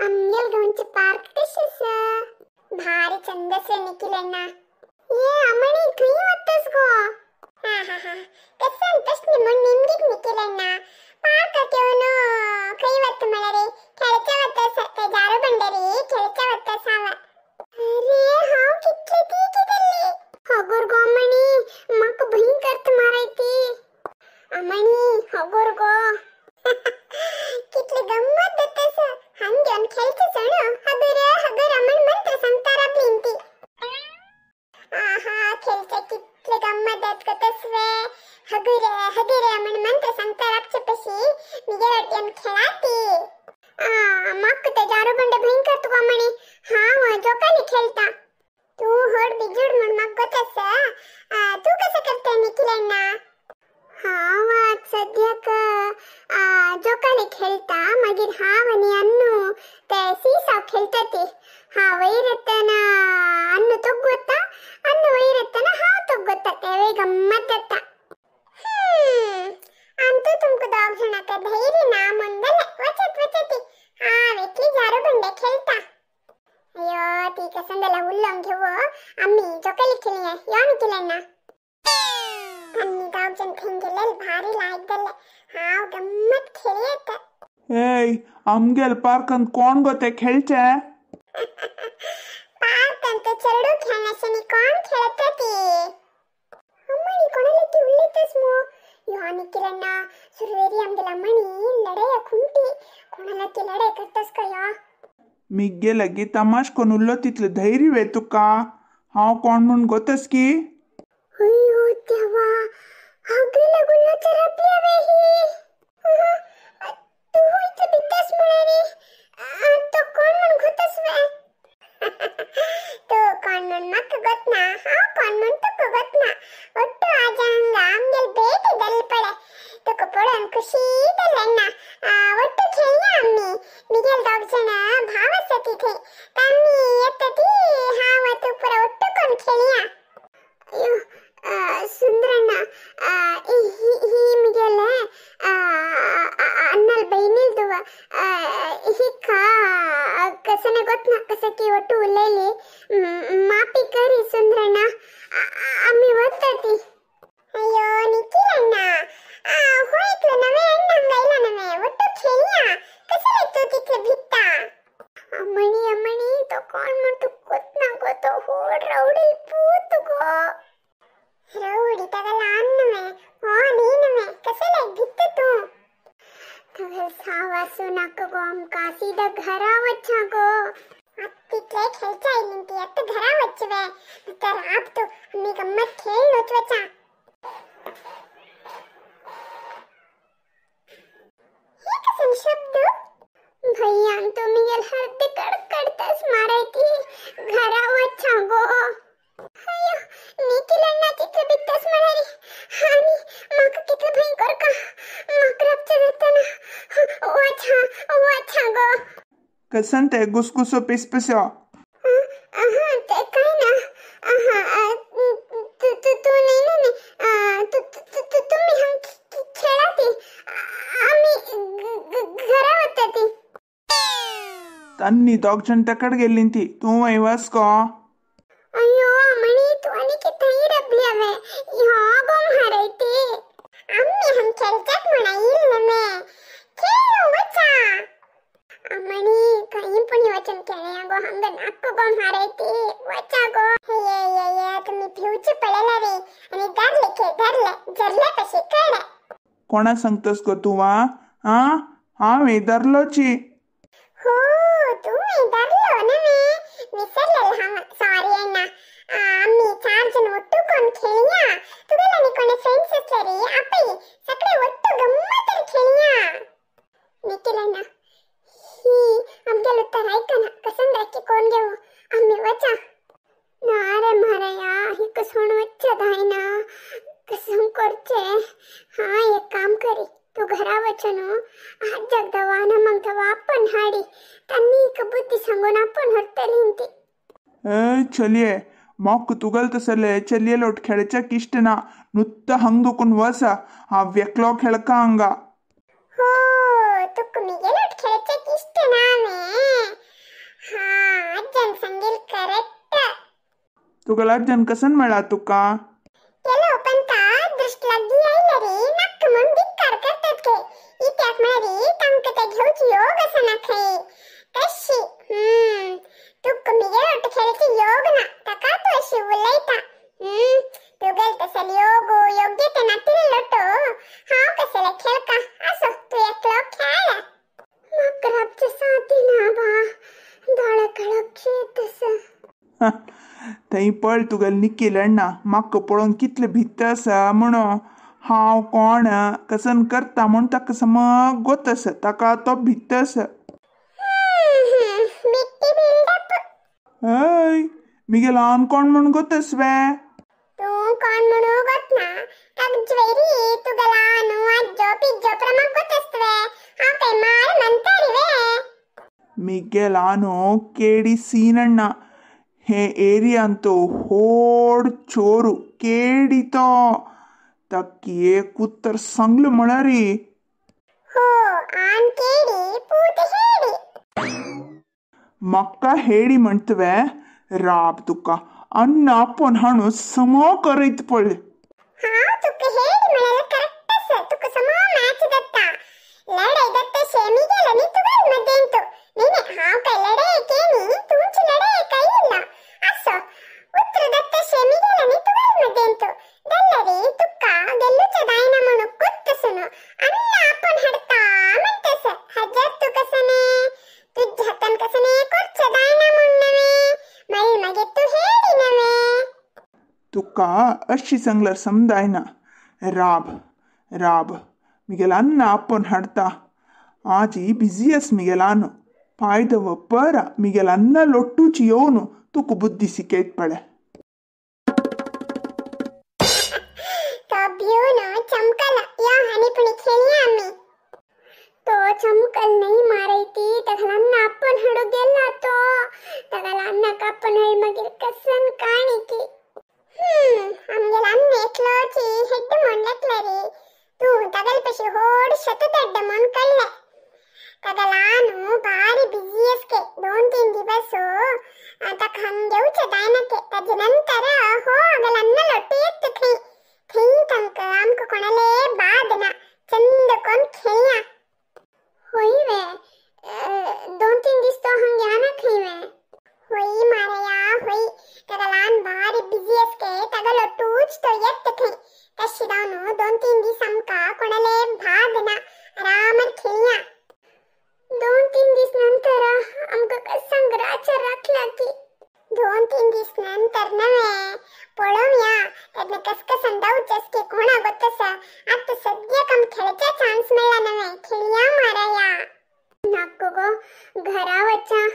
आमगेल गांवचे पार्क कशें आसा? भारी चंद आसा निखिल अण्णा. ए अमणी खंय वतस गो? हा हा हा, कसं प्रश्न म्हूण निमगीत निखिल अण्णा. पार्काक येवन खंय वता म्हळ्यार खेळच्या वतस, ते जारू बंडरी खेळच्या वतस हांव. अरे हांव कितले ती कितेली हगुर गो अमणी, म्हाका भंय करता मारायती. अमणी हगुर गो कितले गम्मत जातस. हांग घेवन खेळचे सण हगुर हगुर अमण मंत्र सांगता राबलीन ती. आहा खेळचे कितले गम्मत जात गो तसवे. हगुर हगुर म्हण मंत्र सांगता राबचे पशी मिगेल वटेन खेळाती. म्हाका ते जारू बंडे भंय करता गो अमणी. हांव जोकाली खेळटा. तूं व्हड बिजूड म्हूण म्हाका गोत आसा. तूं कसो करता निखिल अण्णा? हांव आतां सद्याक जोकाली खेळटा. मागीर हांव आनी अन्नू ते सीसाव खेळटा ती. हांव वयर येतना अन्नू तोगोता, अन्नू वयर येतना हांव तोगोता. तेवूय गम्मत जाता. अंतू तुमकां दोग जाणांक धैर्य ना म्हूण जालें. वचत वचत हांव एकली झारू बंडे खेळटा. अयो ती कसं जाल्यार उलोवंक घेवो. आमी जोकाली खेळया यो निखिल अण्णा. आमी दोग जाण थंय गेले भारी लायक जालें. हांव गम्मत खेळयत. ಏಯ್ आमगेल पार्कांत कोण गो ते खेळचे? पार्कांत चेडू खेळनाशिनी कोण खेळता ती? अम्मणी कोणाला ती उलयतस मो. यो निखिल अण्णा सुरवेरी आमगेल अम्मणी लढाया खुंटी. कोणाला ती लढाई करतस का यो? मिगे लगी तमाश कोण उरलो तितलें धैर्य वे तुका? हांव कोण म्हूण गोतस की? अय्यो देवा, हांव गुल्लोचेर आपली हांवें ही. तूं इतलें भितस म्हळ्यार तो कोण म्हूण गोतस वे? तूं कोण म्हूण म्हाका गोत ना, हांव कोण म्हूण तुका गोत ना. ಒಟ್ಟು ಆಜ ಹಂಗ ಆಮ್ಗೆಲ್ ಭೇಟಿ ದಲ್ ಪಡೆ. तुका पळोवन खुशी जालें अण्णा. ಒಟ್ಟು खेळया आमी. मिगेल दोग जाण भाव आसा ती थंय. तांणी येता ती हांव तूं पुरो ಒಟ್ಟು कोण खेळया. अयो सुंदरण्णा, ही मिगेल अन्नल बहिणील ही कसने गोत ना कसं की ಒಟ್ಟು उलयली. माफी करी सुंदरण्णा. आमी वता ती. अय्यो निखिल अण्णा, हो इतलो नवे अण्णा हांगा आयला नवे. ಒಟ್ಟು खेळया. कसं तूं तितलें भिता? अमणी अमणी तो कोण म्हूण तुका गोत ना गो. तो व्हड रवडी पूत गो. रवडी ताका ल्हान नवे, हो न्ही नवे. कसं लायक भिता तूं? तगल सावासू नाका गो आमकां. सीधा घरा वच्चा गो. आतां तितले खेळच्या आयलीं ती. आतां घरा वच्चे वे. तर आप तूं आमी गम्मत खेळनूच वचा. हे कसं शब्द? भैयान तो मिगेल हर्दे कडकडतस मारायती. घरा वच्चा गो. अय्यो निखिल अण्णा कितले भितस म्हळ्यार आनी म्हाका कितलें भंय करका. म्हाका राबचें जातना. वचा वचा गो. कसन ते गुसगुसो पिसपिसो? आहा ते काय ना. आहा तू तू तू नाही नाही तू तू तुम्ही हांग खेळा ती. आमी घरा वता ती. तन्नी दोग जाण तेकड गेल्लीं ती. तूं वय वस गो. अय्यो अमणी तूं आनी कितेंय रबली हांवें. ह्यो गो मारयती. आमी हांग खेळच्याक म्हण आयिल्ले नवे. खेळ वचा. अमणी खंय पूण वचून खेळया गो. हांगा नाका गो मारयती. वचा गो. ये ये ये तुमी भिवचे पडला रे. आनी धरले खेळ धरले जरले कशे कळ्ळे. कोणा सांगतस गो तूं वा? आं हांव धरलोची. हो तूं धरलो नवे. विसरलें हांव. सॉरी अण्णा. आमी चार जण ಒಟ್ಟು कोण खेळया. तुगेले आनी कोणे फ्रेंड्स आसले रे आपय. सगळे ಒಟ್ಟು गम्मत खेळया. निखिल अण्णा ही आमगेल उत्तर आयकना. कसं दाखी कोण घेवो. आमी वचा. ना रे मारया ही कसोण वच्चे जायना. कसं करचे? हा एक काम करी. तूं घरा वच न्हू. आज्याक दवा ना मग दवा आपण हाडी. तांणी एक बुद्धी सांगून आपण व्हरतली ती. ए चलये म्हाका तुगेल तसले चलये लोट खेळच्याक इश्ट ना. नुत्त हांग दुखून वसा. हांव एकलो खेळका हांगा. हो तुका मिगेलोट खेळच्याक इश्ट ना वे. तुगेलो आज्जन कसन मेळा तुका? केलो पंता दृष्ट लागी आयले रे नाक म्हूण धिक्कार करतात खंय. इत्याक म्हळ्यार तांकां ते घेवची योग आसा ना खंय तशी. तुका मिगेल लोट खेळची योग ना ताका तूं अशी उलयता. तुगेल तसले योग योग्यते नातिल्ले लोटो हांव कसले खेळका. असो तूं एकलो खेळ. म्हाका राबचें सादी ना बा दोळे काळोख येत आसा. थंय पळ तुगेले निखील अण्णा म्हाका पळोवन कितले भित्त आसा म्हणून. हांव कोण कसन करता म्हूण ताका समग गोत आसा, ताका तो भित्त आसा. बिट्टी बिल्डअप. हय मिगेलो आन कोण म्हूण गोत आस वे? तूं कोण म्हणू गोत ना ताका ज्वेरी तुगेलो आनू आज्जो पिज्जो प्रमाण गोत आसतवे. हांव काय मार म्हणतारी वे? मिगेल आनो केडी सीन अण्णा. हे एरियांत तो होड चोरू केडी तो. ताका एक उतर सांगलें म्हळ्यार हो आन केडी पूत हेडी. म्हाका हेडी म्हणटवे? राब तुका अन्न आपोवन हाणून सम करयत पळय. हांव तुका हेडी म्हळ्यार करेक्ट आसा. तुका सम मॅच जाता. लढाई जाता शे मिगेलो न्ही तुगेल मदेंतू. न्ही न्ही हांव काय लढाई केनी तुमची लढाई काय इल्ला. असो उत्र दत्त शे मिगेलो न्ही तुगेल मदेंतू. दल्लरी तुका गेल्लुच्या दायना म्हणून कुत्तसुनो अन्न आपोवन हाडता म्हणटस. हाज्यात तूं कसने तुज्या हातान कसने कोरचें दायना म्हूण नवें मागीर मागीर तूं हेडी नवें. तुका अशी सांगल्यार समजायना. राब राब मिगेल अन्न आपोवन हाडता. आजी बिजी आस मिगेल आनो पांय दवर परा मिगेल अन्न लोटूची येवन तुका बुद्धी शिकयत पळय. तो भिवन चमकल यो आनी पुणी खेळया आमी. तो चमकल नाही मारयती ताका अन्न आपोवन हाडूंक गेला तो. ताका अन्नाक आपोवन हाड मागीर कसन काणीकी. आमगेल अन्न एकलोची हेड्ड म्हूण लेखले रे. तूं तागेले पशी होड शतदड्ड म्हूण कळ्ळें. ताका भारी बिजी आसके 2-3 दिवस ताका हांग घेवचें जायना ते. ताजे नंतर हो आमगेल अन्न लोटू येत खंय थंय तांकां आमकां कोणाले बाद ना चंद कोण खेळया. होय वे 2-3 दीस तो हांग येना खंय वे? होय मारया होय ताका ल्हान भारी बिजी आसके ताका लोटूच तो येत खंय. तशें जावन 2-3 दीस आमकां कोणाले बाद ना आरामान खेळया. 2-3 दीस नंतर आमकां कसंग राचर राखला की 2-3 दीस नंतर नवे पळोवया तेन्ना कसकसन धांवचें की कोणा गोत आसा. आतां सद्याक आमकां खेळच्या चान्स मेळ्ळा नवे खेळया मारया. नाका गो घरा वचा.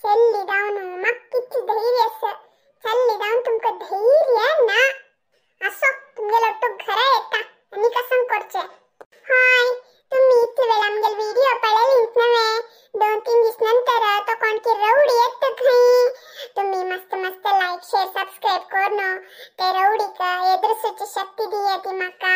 चल्ली जावन म्हाका कितलें धैर्य आसा. चल्ली जावन तुमकां धैर्य ना. असो तुमगेलो लोटू घरा येता आनी कसंग करचें. हय तुम्ही इतले वेळ आमगेले व्हिडिओ पळयलींच नवे. 2-3 दीस नंतर तो कोणकी रवडी येता खंय. तुम्ही मस्त मस्त लायक शेअर सबस्क्राईब करून ते रवडीक एदरसूची शक्ती दिया ती म्हाका.